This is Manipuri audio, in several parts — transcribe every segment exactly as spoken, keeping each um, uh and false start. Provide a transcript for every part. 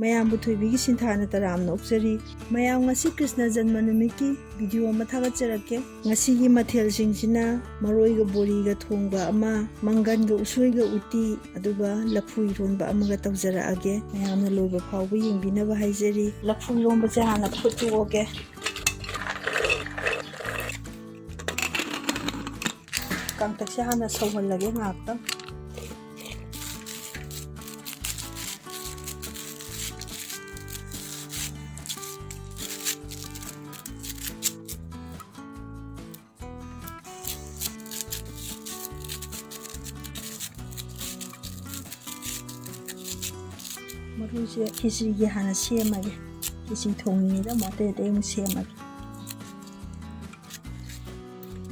ꯃꯌꯥꯝꯕꯨ ꯊꯣꯏꯕꯤꯒꯤ ꯁꯤꯟꯊꯥꯅ ꯇꯔꯥꯝꯅ ꯑꯣꯛꯆꯔꯤ꯫ ꯃꯌꯥꯝ, ꯉꯁꯤ ꯀ꯭ꯔꯤꯁꯅ ꯖꯟꯃ ꯅꯨꯃꯤꯠꯀꯤ ꯚꯤꯗꯤꯑꯣ ꯑꯃ ꯊꯥꯒꯠꯆꯔꯛꯀꯦ꯫ ꯉꯁꯤꯒꯤ ꯃꯊꯦꯜꯁꯤꯡꯁꯤꯅ ꯃꯔꯣꯏꯒ ꯕꯣꯔꯤꯒ ꯊꯣꯡꯕ ꯑꯃ, ꯃꯪꯒꯟꯒ ꯎꯁꯣꯏꯒ ꯎꯇꯤ, ꯑꯗꯨꯒ ꯂꯐꯨ ꯏꯔꯣꯟꯕ ꯑꯃꯒ ꯇꯧꯖꯔꯛꯑꯒꯦ꯫ ꯃꯌꯥꯝꯅ ꯂꯣꯏꯕ ꯐꯥꯎꯕ ꯌꯦꯡꯕꯤꯅꯕ ꯍꯥꯏꯖꯔꯤ꯫ ꯂꯐꯨ ꯏꯔꯣꯟꯕꯁꯦ ꯍꯥꯟꯅ ꯐꯨꯠꯇꯣꯛꯑꯒꯦ꯫ ꯀꯥꯡꯇꯛꯁꯦ ꯍꯥꯟꯅ ꯁꯧꯍꯜꯂꯒꯦ ꯉꯥꯏꯍꯥꯛꯇꯪ꯫ ꯃꯔꯨꯁꯦ ꯈꯦꯆꯤꯒꯤ ꯍꯥꯟꯅ ꯁꯦꯝꯃꯒꯦ꯫ ꯈꯦꯆꯤ ꯊꯣꯡꯉꯤꯉꯩꯗ ꯑꯃꯨꯛ ꯑꯇꯩ ꯑꯇꯩ ꯑꯃꯨꯛ ꯁꯦꯝꯃꯒꯦ꯫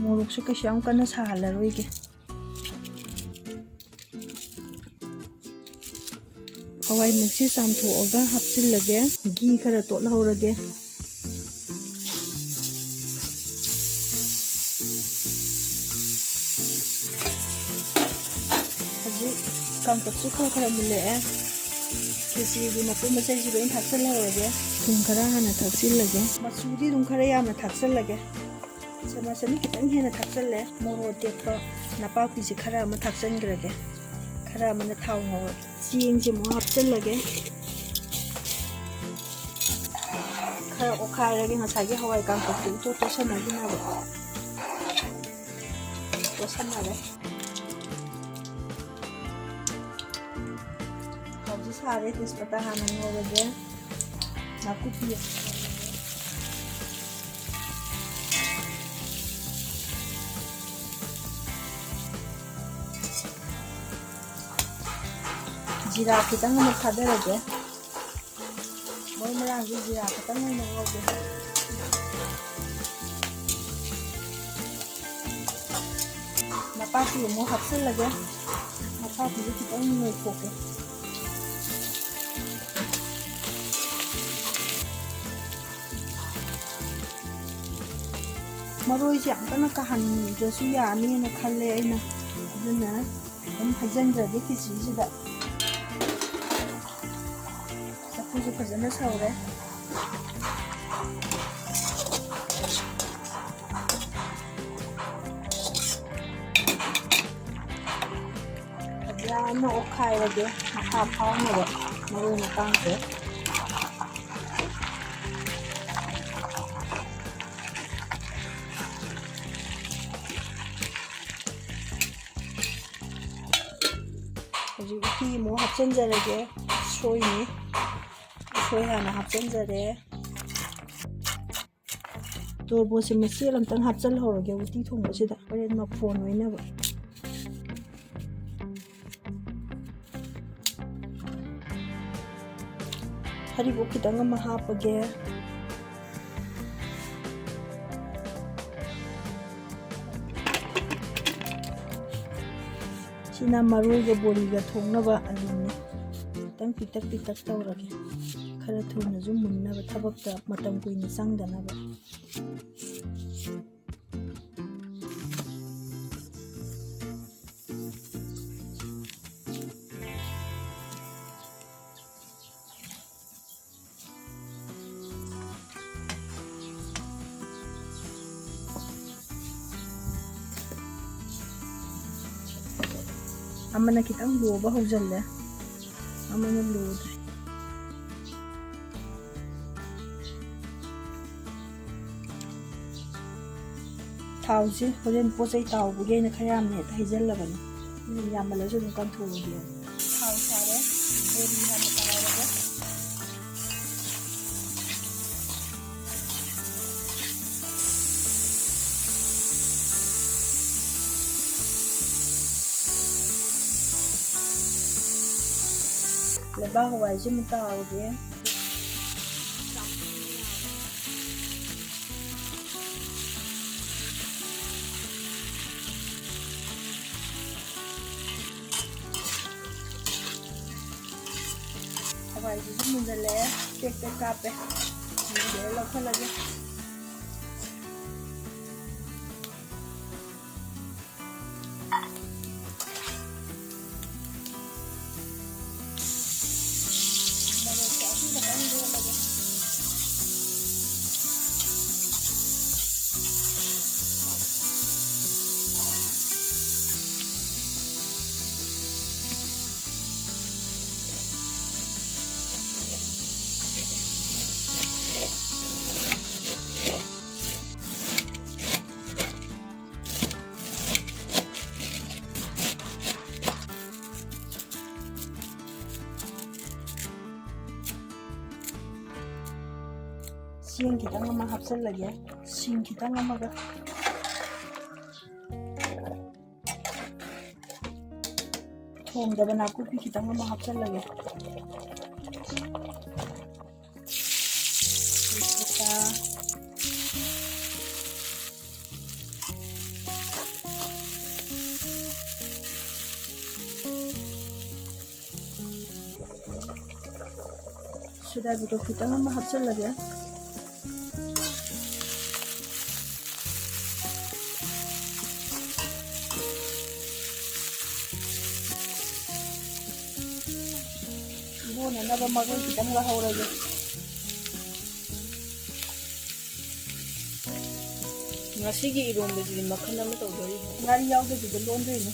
ꯃꯣꯔꯣꯛꯁꯨ ꯀꯩꯁꯨ ꯌꯥꯝ ꯀꯟꯅ ꯁꯥꯍꯜꯂꯔꯣꯏꯒꯦ꯫ ꯍꯋꯥꯏ ꯃꯨꯛꯁꯤ ꯆꯥꯝꯊꯣꯛꯑꯒ ꯍꯥꯞꯆꯤꯜꯂꯒꯦ꯫ ꯘꯤ ꯈꯔ ꯇꯣꯠꯍꯧꯔꯒꯦ꯫ ꯍꯧꯖꯤꯛ ꯀꯥꯡꯇꯛꯁꯨ ꯈꯔ ꯈꯔ ꯃꯨꯜꯂꯛꯑꯦ꯫ ꯈꯦꯆꯤꯒꯤ ꯃꯄꯣꯠ ꯃꯆꯩꯁꯤ ꯂꯣꯏ ꯊꯥꯛꯆꯜꯍꯧꯔꯒꯦ꯫ ꯊꯨꯝ ꯈꯔ ꯍꯥꯟꯅ ꯊꯥꯛꯆꯤꯜꯂꯒꯦ꯫ ꯃꯆꯨꯗꯤ ꯑꯗꯨꯝ ꯈꯔ ꯌꯥꯝꯅ ꯊꯥꯛꯆꯜꯂꯒꯦ꯫ ꯆꯃꯁ ꯑꯅꯤ ꯈꯤꯇꯪ ꯍꯦꯟꯅ ꯊꯥꯛꯆꯜꯂꯦ꯫ ꯃꯣꯔꯣꯛ ꯑꯇꯦꯛꯄ ꯅꯄꯥꯛꯄꯤꯁꯦ ꯈꯔ ꯑꯃ ꯊꯥꯛꯆꯟꯈ꯭ꯔꯒꯦ꯫ ꯈꯔ ꯑꯃꯅ ꯊꯥꯎ ꯉꯧꯔꯒꯦ꯫ ꯆꯦꯡꯁꯦ ꯑꯃꯨꯛ ꯍꯥꯞꯆꯜꯂꯒꯦ꯫ ꯈꯔ ꯑꯣꯠꯈꯥꯏꯔꯒꯦ, ꯉꯁꯥꯏꯒꯤ ꯍꯋꯥꯏ ꯀꯥꯡꯇꯛꯇꯨ ꯏꯇꯣꯠ ꯇꯣꯠꯁꯟꯅꯈꯤꯅꯕ꯫ ꯇꯣꯠꯁꯟꯅꯔꯦ꯫ ꯍꯧꯖꯤꯛ ꯁꯥꯔꯦ, ꯇꯦꯖꯄꯇꯥ ꯍꯥꯟꯅ ꯉꯧꯔꯒꯦ꯫ ꯅꯥꯀꯨꯞꯄꯤ꯫ ꯖꯤꯔꯥ ꯈꯤꯇꯪ ꯑꯃꯨꯛ ꯊꯥꯗꯔꯒꯦ꯫ ꯃꯔꯨ ꯃꯔꯥꯡꯁꯦ ꯖꯤꯔꯥ ꯈꯤꯇꯪ ꯑꯣꯏꯅ ꯉꯧꯒꯦ꯫ ꯅꯄꯥꯛꯄꯤ ꯑꯃꯨꯛ ꯍꯥꯞꯆꯤꯜꯂꯒꯦ꯫ ꯅꯄꯥꯛꯄꯤꯁꯦ ꯈꯤꯇꯪ ꯅꯣꯏꯊꯣꯛꯀꯦ꯫ ꯃꯔꯣꯏꯁꯦ ꯌꯥꯝ ꯀꯟꯅ ꯀꯥꯍꯟꯗ꯭ꯔꯁꯨ ꯌꯥꯅꯤꯅ ꯈꯜꯂꯦ ꯑꯩꯅ, ꯑꯗꯨꯅ ꯑꯗꯨꯝ ꯍꯩꯖꯤꯟꯖꯔꯒꯦ ꯈꯦꯆꯤꯁꯤꯗ꯫ ꯆꯞ ꯁꯤꯁꯨ ꯐꯖꯅ ꯁꯧꯔꯦ꯫ ꯐꯖꯅ ꯑꯣꯠꯈꯥꯏꯔꯒꯦ, ꯃꯈꯥ ꯐꯥꯎꯅꯕ ꯃꯔꯣꯏ ꯃꯄꯥꯡꯁꯦ꯫ ꯍꯧꯖꯤꯛ ꯎꯇꯤ ꯑꯃꯨꯛ ꯍꯥꯞꯆꯤꯟꯖꯔꯒꯦ꯫ ꯎꯁꯣꯏꯅꯤ, ꯎꯁꯣꯏ ꯍꯥꯟꯅ ꯍꯥꯞꯆꯤꯟꯖꯔꯦ꯫ ꯇꯣꯔꯕꯣꯠꯁꯦ ꯃꯆꯦꯠ ꯑꯝꯇꯪ ꯍꯥꯞꯆꯤꯜꯍꯧꯔꯒꯦ ꯎꯇꯤ ꯊꯣꯡꯕꯁꯤꯗ, ꯍꯣꯔꯦꯟ ꯃꯐꯣꯟ ꯑꯣꯏꯅꯕ꯫ ꯍꯔꯤꯕꯣꯞ ꯈꯤꯇꯪ ꯑꯃ ꯍꯥꯞꯄꯒꯦ꯫ ꯁꯤꯅ ꯃꯔꯣꯏꯒ ꯕꯣꯔꯤꯒ ꯊꯣꯡꯅꯕ ꯑꯂꯨꯅꯤ꯫ ꯈꯤꯇꯪ ꯄꯤꯛꯇꯛ ꯄꯤꯛꯇꯛ ꯇꯧꯔꯒꯦ, ꯈꯔ ꯊꯨꯅꯁꯨ ꯃꯨꯟꯅꯕ, ꯊꯕꯛꯇ ꯃꯇꯝ ꯀꯨꯏꯅ ꯆꯪꯗꯅꯕ꯫ ꯑꯃꯅ ꯈꯤꯇꯪ ꯂꯣꯕ ꯍꯧꯖꯤꯜꯂꯦ, ꯑꯃꯅ ꯂꯣꯗ꯭ꯔꯤ꯫ ꯊꯥꯎꯁꯦ ꯍꯣꯔꯦꯟ ꯄꯣꯠ ꯆꯩ ꯇꯥꯎꯕꯒꯤ ꯑꯩꯅ ꯈꯔ ꯌꯥꯝꯅ ꯍꯦꯛꯇ ꯍꯩꯖꯤꯜꯂꯕꯅꯤ꯫ ꯑꯗꯨꯅ ꯌꯥꯝꯃꯜꯂꯁꯨ ꯑꯗꯨꯝ ꯀꯟꯊꯣꯛꯑꯒꯦ꯫ ꯊꯥꯎ ꯁꯥꯔꯦ, ꯕꯣꯔꯤ ꯍꯥꯟꯅ ꯇꯥꯎꯔꯒꯦ꯫ ꯂꯩꯕꯥꯛ ꯍꯋꯥꯏꯁꯤꯃ ꯇꯥꯎꯒꯦ꯫ ꯍꯋꯥꯏꯁꯤꯁꯨ ꯃꯨꯟꯖꯜꯂꯛꯑꯦ, ꯇꯦꯛ ꯇꯦꯛ ꯀꯥꯞꯄꯦ꯫ ꯃꯨꯟꯖꯜꯂꯦ, ꯂꯧꯈꯠꯂꯒꯦ꯫ ꯃꯣꯔꯣꯛꯁꯦ ꯑꯍꯨꯝ ꯆꯦꯡ ꯈꯤꯇꯪ ꯑꯃ ꯍꯥꯞꯆꯤꯜꯂꯒꯦ, ꯁꯤꯡ ꯈꯤꯇꯪ ꯑꯃꯒ, ꯊꯣꯡꯗꯕ ꯅꯥꯀꯨꯞꯄꯤ ꯈꯤꯇꯪ ꯑꯃ ꯍꯥꯞꯆꯤꯜꯂꯒꯦ꯫ ꯁꯤꯗ ꯈꯤꯇꯪ ꯑꯃ ꯍꯥꯞꯆꯤꯜꯂꯒꯦ꯫ ꯏꯔꯣꯟꯅꯅꯕ ꯃꯔꯣꯏ ꯈꯤꯇꯪ ꯂꯧꯍꯧꯔꯒꯦ꯫ ꯉꯁꯤꯒꯤ ꯏꯔꯣꯝꯕꯁꯤꯗꯤ ꯃꯈꯜ ꯑꯃ ꯇꯧꯗꯣꯔꯤ꯫ ꯉꯥꯔꯤ ꯌꯥꯎꯗꯕꯤꯗ ꯂꯣꯟꯗꯣꯏꯅꯦ꯫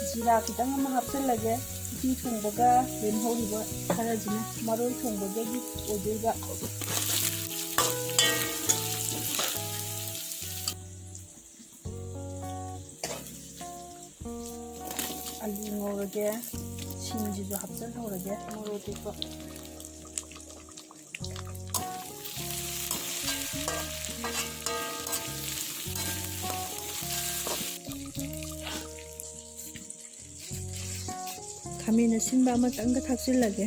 ꯖꯤꯔꯥ ꯈꯤꯇꯪ ꯑꯃ ꯍꯥꯞꯆꯤꯜꯂꯒꯦ꯫ ꯎꯇꯤ ꯊꯣꯡꯕꯒ ꯂꯦꯝꯍꯧꯔꯤꯕ ꯈꯔꯁꯤꯅ ꯃꯔꯣꯏ ꯊꯣꯡꯕꯗꯒꯤ ꯑꯣꯏꯗꯣꯏꯕ꯫ ꯑꯂꯨ ꯉꯧꯔꯒꯦ, ꯁꯤꯡꯁꯤꯁꯨ ꯍꯥꯞꯆꯤꯜꯍꯧꯔꯒꯦ, ꯃꯣꯔꯣꯛ ꯑꯇꯦꯛꯄ꯫ ꯈꯥꯃꯦꯟ ꯑꯁꯤꯟꯕ ꯑꯃꯇꯪꯒ ꯊꯥꯛꯆꯤꯜꯂꯒꯦ꯫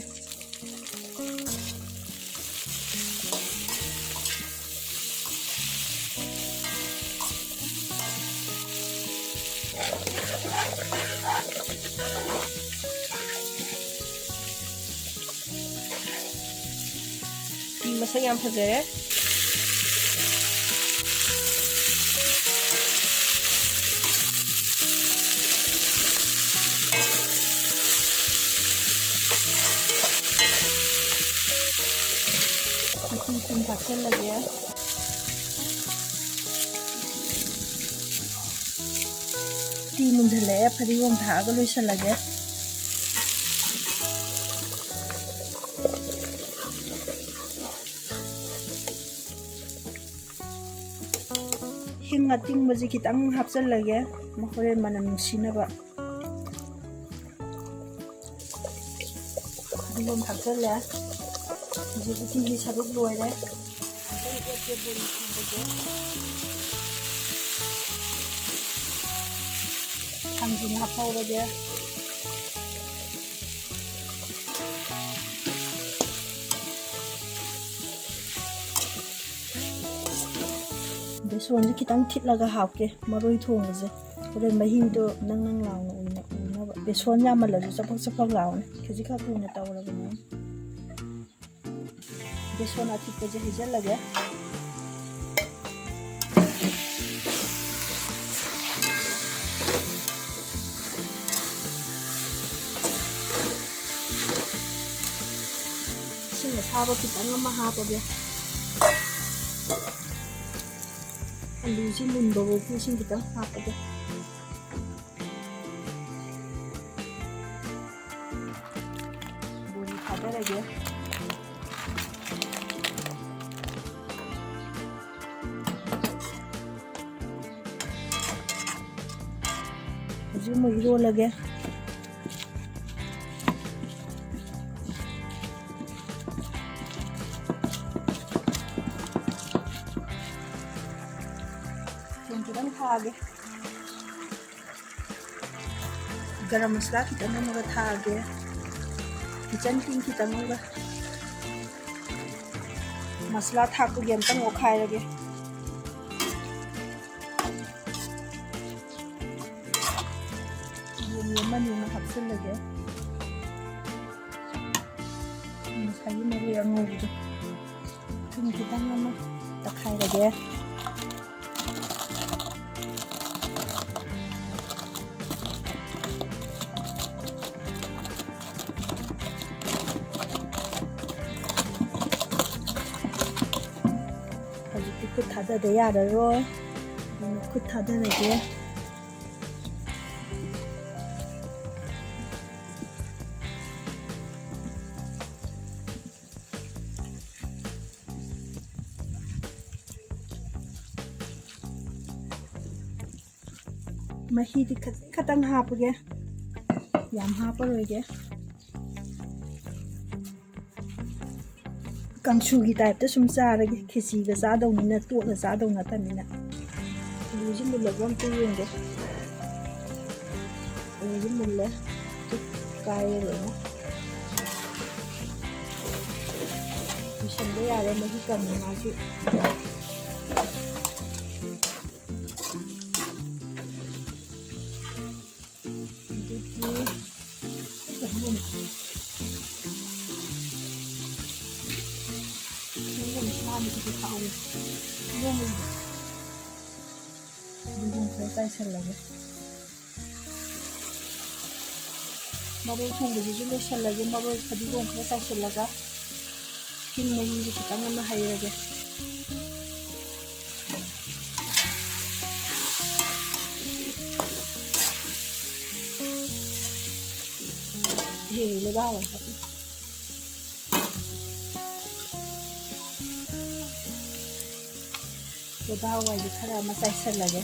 ꯎꯇꯤ ꯃꯁꯛ ꯌꯥꯝ ꯐꯖꯔꯦ꯫ ꯃꯆꯨ ꯊꯨꯝ ꯊꯥꯛꯆꯜꯂꯒꯦ꯫ ꯎꯇꯤ ꯃꯨꯟꯖꯜꯂꯛꯑꯦ, ꯐꯗꯤꯒꯣꯝ ꯊꯥꯛꯑꯒ ꯂꯣꯏꯁꯜꯂꯒꯦ꯫ ꯍꯤꯡ ꯑꯇꯤꯡꯕꯁꯦ ꯈꯤꯇꯪ ꯍꯥꯞꯆꯜꯂꯒꯦ, ꯍꯣꯔꯦꯟ ꯃꯅꯝ ꯅꯨꯡꯁꯤꯅꯕ꯫ ꯐꯗꯤꯒꯣꯝ ꯊꯥꯛꯆꯜꯂꯦ꯫ ꯍꯧꯖꯤꯛ ꯎꯇꯤꯒꯤ ꯁꯔꯨꯛ ꯂꯣꯏꯔꯦ꯫ ꯊꯥꯡꯖꯤꯡ ꯍꯥꯞꯍꯧꯔꯒꯦ꯫ ꯕꯦꯁꯣꯟꯁꯦ ꯈꯤꯇꯪ ꯊꯤꯠꯂꯒ ꯍꯥꯞꯀꯦ, ꯃꯔꯣꯏ ꯊꯣꯡꯕꯁꯦ꯫ ꯍꯣꯔꯦꯟ ꯃꯍꯤꯗꯣ ꯅꯪ ꯅꯪ ꯂꯥꯎꯅ ꯑꯣꯏꯅ ꯎꯅꯕ꯫ ꯕꯦꯁꯣꯟ ꯌꯥꯝꯃꯜꯂꯁꯨ ꯆꯄꯛ ꯆꯄꯛ ꯂꯥꯎꯅꯤ꯫ ꯈꯖꯤꯛꯈꯛ ꯀꯨꯏꯅ ꯇꯧꯔꯕꯅꯦ꯫ ꯕꯦꯁꯣꯟ ꯑꯊꯤꯠꯄꯁꯦ ꯍꯩꯖꯤꯜꯂꯒꯦ꯫ ꯏꯁꯤꯡ ꯑꯁꯥꯕ ꯈꯤꯇꯪ ꯑꯃ ꯍꯥꯞꯄꯒꯦ꯫ ꯑꯂꯨꯁꯤ ꯃꯨꯟꯕ ꯐꯥꯎ ꯏꯁꯤꯡ ꯈꯤꯇꯪ ꯍꯥꯞꯄꯒꯦ꯫ ꯕꯣꯔꯤ ꯊꯥꯗꯔꯒꯦ꯫ ꯍꯧꯖꯤꯛ ꯑꯃꯨꯛ ꯏꯔꯣꯜꯂꯒꯦ꯫ ꯊꯨꯝ ꯈꯤꯇꯪ ꯊꯥꯛꯑꯒꯦ꯫ ꯒꯔꯝ ꯃꯁꯂꯥ ꯈꯤꯇꯪ ꯑꯃꯒ ꯊꯥꯛꯑꯒꯦ꯫ ꯀꯤꯆꯟ ꯀꯤꯡ ꯈꯤꯇꯪ ꯑꯃꯒ꯫ ꯃꯁꯂꯥ ꯊꯥꯛꯄꯒꯤ ꯑꯝꯇꯪ ꯑꯣꯠꯈꯥꯏꯔꯒꯦ꯫ ꯌꯦꯟ ꯑꯃꯅꯤ ꯑꯃ ꯍꯥꯞꯆꯤꯜꯂꯒꯦ꯫ ꯉꯁꯥꯏꯒꯤ ꯃꯔꯣꯏ ꯑꯉꯧꯕꯗꯣ꯫ ꯊꯨꯝ ꯈꯤꯇꯪ ꯑꯃ ꯇꯛꯈꯥꯏꯔꯒꯦ꯫ ꯍꯧꯖꯤꯛꯇꯤ ꯈꯨꯠ ꯊꯥꯗꯗ ꯌꯥꯔꯔꯣꯏ꯫ ꯑꯗꯨꯅ ꯈꯨꯠ ꯊꯥꯗꯔꯒꯦ꯫ ꯃꯍꯤꯗꯤ ꯈꯖꯤꯛ ꯈꯛꯇꯪ ꯍꯥꯞꯄꯒꯦ, ꯌꯥꯝ ꯍꯥꯞꯄꯔꯣꯏꯒꯦ꯫ ꯀꯥꯡꯁꯨꯒꯤ ꯇꯥꯏꯞꯇ ꯁꯨꯝ ꯆꯥꯔꯒꯦ꯫ ꯈꯦꯆꯤꯒ ꯆꯥꯗꯧꯅꯤꯅ, ꯇꯣꯠꯂ ꯆꯥꯗꯧ ꯅꯠꯇꯕꯅꯤꯅ꯫ ꯑꯂꯨꯁꯤ ꯃꯨꯜꯂꯕ ꯑꯝꯇ ꯌꯦꯡꯒꯦ꯫ ꯑꯂꯨꯁꯤ ꯃꯨꯜꯂꯦ꯫ ꯀꯥꯏꯔꯦ ꯂꯣꯏꯅ꯫ ꯂꯣꯏꯁꯟꯕ ꯌꯥꯔꯦ, ꯃꯍꯤ ꯀꯪꯉꯦ ꯃꯥꯁꯨ꯫ ꯑꯗꯒꯤ ꯆꯦꯡꯒꯨꯝ꯫ ꯆꯦꯡꯒꯨꯝ ꯁꯥꯕꯁꯤꯗꯤ ꯍꯥꯎꯋꯤ꯫ ꯆꯦꯡꯒꯨꯝ꯫ ꯆꯦꯡꯒꯨꯝ ꯈꯔ ꯆꯥꯏꯁꯜꯂꯒꯦ꯫ ꯃꯔꯣꯏ ꯊꯣꯡꯕꯁꯤꯁꯨ ꯂꯣꯏꯁꯜꯂꯒꯦ꯫ ꯃꯔꯣꯏ ꯐꯗꯤꯒꯣꯝ ꯈꯔ ꯆꯥꯏꯁꯤꯜꯂꯒ ꯍꯤꯡ ꯃꯍꯤꯁꯨ ꯈꯤꯇꯪ ꯑꯃ ꯍꯩꯔꯒꯦ꯫ ꯍꯤꯡ ꯂꯩꯕꯥꯛ ꯍꯋꯥꯏ ꯍꯥꯞꯄꯤ꯫ ꯂꯩꯕꯥꯛ ꯍꯋꯥꯏꯁꯦ ꯈꯔ ꯑꯃ ꯆꯥꯏꯁꯜꯂꯒꯦ꯫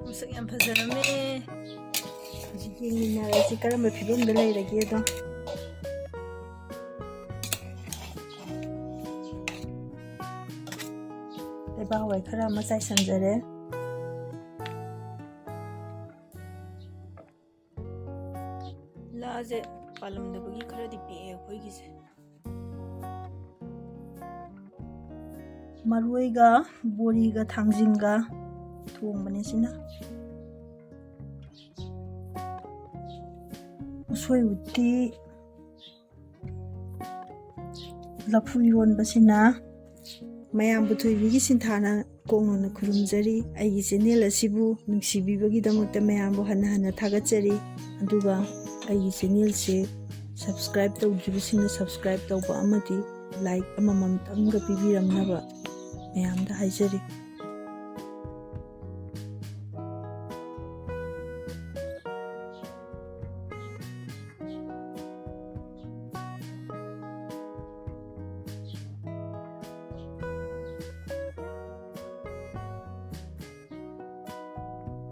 ꯃꯁꯛ ꯌꯥꯝ ꯐꯖꯔꯝꯃꯦ꯫ ꯍꯧꯖꯤꯛ ꯌꯦꯡꯃꯤꯟꯅꯔꯁꯤ ꯀꯔꯝꯕ ꯐꯤꯕꯝꯗ ꯂꯩꯔꯒꯦꯗꯣ꯫ ꯂꯩꯕꯥꯛ ꯍꯋꯥꯏ ꯈꯔ ꯑꯃ ꯆꯥꯏꯁꯟꯖꯔꯦ꯫ ꯂꯥꯁꯦ ꯄꯥꯜꯂꯝꯗꯕꯒꯤ ꯈꯔꯗꯤ ꯄꯤꯛꯑꯦ ꯑꯩꯈꯣꯏꯒꯤꯁꯦ꯫ ꯃꯔꯣꯏꯒ ꯕꯣꯔꯤꯒ ꯊꯥꯡꯖꯤꯡꯒ ꯊꯣꯡꯕꯅꯦ ꯁꯤꯅ꯫ ꯎꯁꯣꯏ ꯎꯇꯤ, ꯂꯐꯨ ꯏꯔꯣꯟꯕꯁꯤꯅ꯫ ꯃꯌꯥꯝꯕꯨ ꯊꯣꯏꯕꯤꯒꯤ ꯁꯤꯟꯊꯥꯅ ꯀꯣꯛꯅꯣꯟꯅ ꯈꯨꯔꯨꯝꯖꯔꯤ꯫ ꯑꯩꯒꯤ ꯆꯦꯅꯦꯜ ꯑꯁꯤꯕꯨ ꯅꯨꯡꯁꯤꯕꯤꯕꯒꯤꯗꯃꯛꯇ ꯃꯌꯥꯝꯕꯨ ꯍꯟꯅ ꯍꯟꯅ ꯊꯥꯒꯠꯆꯔꯤ꯫ ꯑꯗꯨꯒ ꯑꯩꯒꯤ ꯆꯦꯅꯦꯜꯁꯦ subscribe ꯇꯧꯗ꯭ꯔꯤꯕꯁꯤꯡꯅ subscribe ꯇꯧꯕ ꯑꯃꯗꯤ like ꯑꯃꯃꯝꯇꯪꯒ ꯄꯤꯕꯤꯔꯝꯅꯕ ꯃꯌꯥꯝꯗ ꯍꯥꯏꯖꯔꯤ꯫